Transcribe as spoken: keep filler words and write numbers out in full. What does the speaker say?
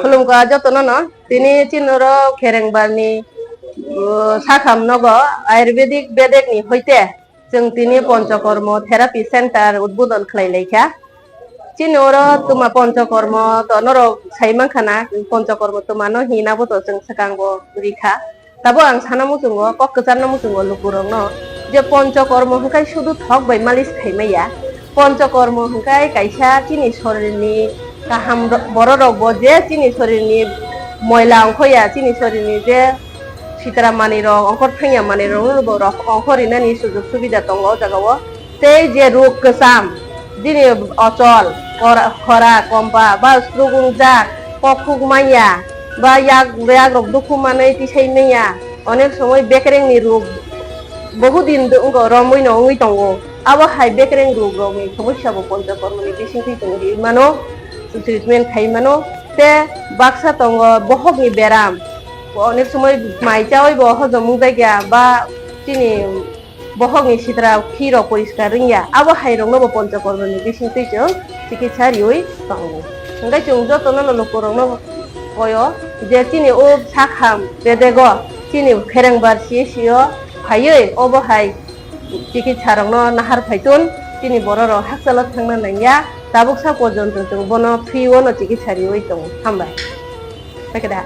Khulumkha jotono no, tini chini oro Kherengbar ni, uh, sakham nogo Ayurvedic bedek ni hoite chwng tini Ponchokormo Therapy Center udbodon khlai laikha. Chini oro tuma Ponchokormo to norok sai mankha na, Ponchokormo tuma no hina bo to chwng swkang bo rikha. Tabuk ang sana muchungo, kok kwcharna muchungo lukurokno je Ponchokormo hwnkhe sudu thok bai malis khaimaya. Ponchokormo hwnkhe kaisa chini sorirni kaham ro-, bororokbo je chini sorirni moila ongkhoya, chini sorirni je sitra manwirok, ongkhor thangya manwirokno bo rok ongkhor rinani sujog subida tongo o jagao. Tei je ruk kwcham, bini ochol, kora-, khora, kompa, ba srugungjak, kokhuk manya, ba yak, yakrok dukhu manwi tisai manya, onek somoi bekerengni ruk bohudin do-, wngkha, romwi no wngwi tongo. Abo hai bekereng ruk rokni somosya bo Ponchokormoni bisingtwi chwng riwi mano, treatment khai mano. Tei baksa tongo bohokni beram, onek somoi mai chawi bo hojom wngjakya ba chini bohokni sitra khi rok poriskar wngya, abo hai rokno bo Ponchokormoni bisingtwi chwng chikitsa riwi tongo. Hwnkhe chwng jotono no lukurokno koyo je chini o sakham bedego chini Kherengbar C S C o phaiwi obo hai chikitsa rokno nahar phaitun, chini bororok hakchalo thangna nangya, tabuksa porjonto chwng bono free o no chikitsa riwi tongo. Hambai. Paikada.